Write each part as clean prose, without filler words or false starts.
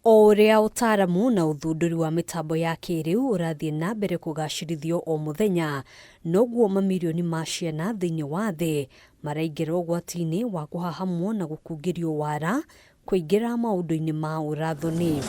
O ũrĩa ũtaaramu na ũthundũri wa mĩtambo ya kĩrĩu ũrathiĩ na mbere kũgacĩrithio o mũthenya, noguo mamirioni ma ciana thĩinĩ wa thĩ maraingĩra ũgwati-inĩ wa kũhahamwo na gũkungĩrio wara kũingĩra maũndũ-inĩ ma ũrathoni.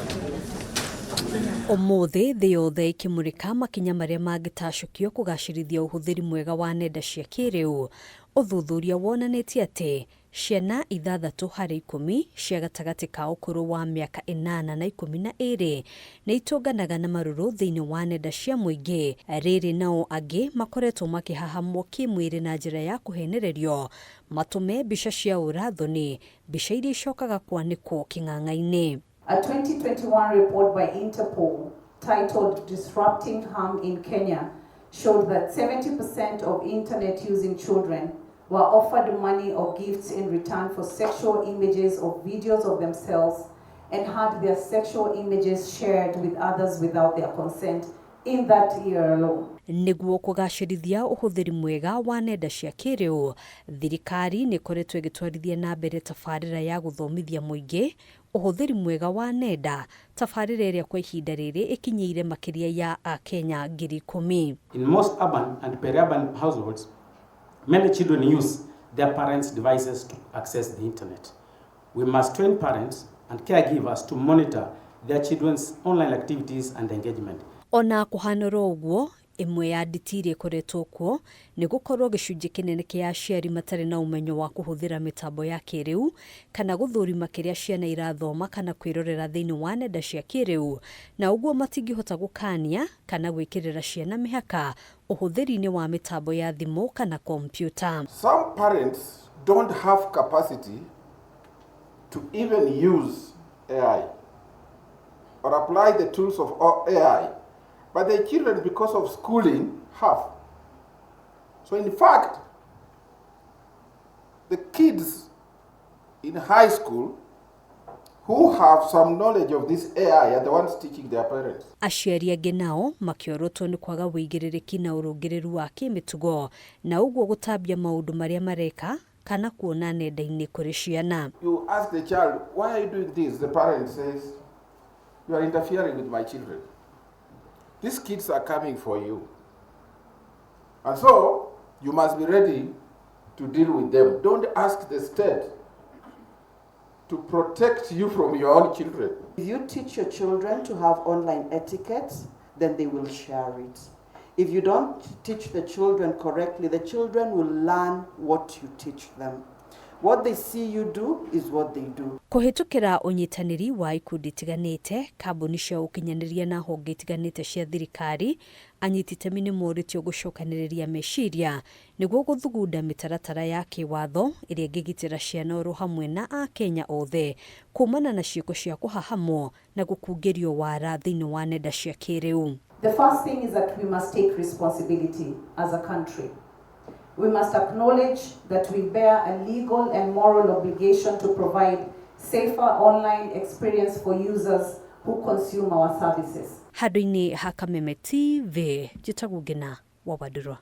Ũmũthĩ thĩ yothe ĩkĩmũrĩka makinya marĩa mangĩtacũkio kũgacĩrithia ũhũthĩri mwega wa nenda cia kĩrĩu, ũthuthuria wonanĩtie atĩ Ciana 6 harĩ 10 cia gatagatĩ ka ũkũrũ wa mĩaka 8 na 12 nĩ itũnganaga na marũrũ thĩinĩ wa nenda cia mũingĩ. Rĩrĩ nao angĩ makoretwo makĩhahamwo kĩmwĩrĩ na njĩra ya kũhenererio matũme mbica cia ũrathoni, mbica iria icokaga kwanĩkwo kĩng'ang'a-inĩ. A 2021 report by Interpol titled Disrupting Harm in Kenya showed that 70% of internet using children were offered money or gifts in return for sexual images or videos of themselves and had their sexual images shared with others without their consent in that year alone. Nĩguo kũgacĩrithia ũhũthĩri mwega wa nenda cia kĩrĩu, thirikari nĩ ĩkoretwo ĩgĩtwarithia na mbere tabarĩra ya gũthomithia mũingĩ ũhũthĩri mwega wa nenda, tabarĩra ĩrĩa kwa ihinda rĩrĩ ĩkinyĩire makĩria ya Akenya 10,000. In most urban and peri-urban households, many children use their parents' devices to access the internet. We must train parents and caregivers to monitor their children's online activities and engagement. Ona kũhana oro ũguo, ĩmwe ya nditi iria ĩkoretwo kuo nĩ gũkorwo gĩcunjĩ kĩnene kĩa aciari matarĩ na ũmenyo wa kũhũthĩra mĩtambo ya kĩrĩu kana gũthũrima kĩrĩa ciana irathoma kana kwĩrorera thĩinĩ wa nenda cia kĩrĩu, na ũguo matingĩhota gũkania kana gwĩkĩrĩra ciana mĩhaka ũhũthĩri-inĩ wa mĩtambo ya thimũ kana kompiuta. Some parents don't have capacity to even use AI or apply the tools of AI, but their children, because of schooling, have. So, in fact, the kids in high school who have some knowledge of this AI are the ones teaching their parents. Aciari angĩ nao makĩorotwo nĩ kwaga wĩigĩrĩrĩki na ũrũngĩrĩru wa kĩmĩtugo na ũguo gũtambia maũndũ marĩa mareka kana kuona nenda-inĩ kũrĩ ciana. You ask the child, "Why are you doing this?" The parent says, "You are interfering with my children. These kids are coming for you. And so you must be ready to deal with them." Don't ask the state to protect you from your own children. If you teach your children to have online etiquette, then they will share it. If you don't teach the children correctly, the children will learn what you teach them. What they see you do is what they do. Kũhĩtũkĩra ũnyitanĩri wa ikundi itiganĩte, kambuni cia ũkinyanĩria na honge itiganĩte cia thirikari, anyiti itemi nĩ morĩtio gũcokanĩrĩria meciria nĩguo gũthugunda mĩtaratara ya kĩwatho ĩrĩa ĩngĩgitĩra ciana oro hamwe na Akenya othe kumana na ciĩko cia kũhahamwo na gũkungĩrio wara thĩinĩ wa nenda cia kĩrĩu. The first thing is that we must take responsibility as a country. We must acknowledge that we bear a legal and moral obligation to provide safer online experience for users who consume our services. Handũ-inĩ ha Kameme TV, njĩtagwo Ngina wa Wandũrwa.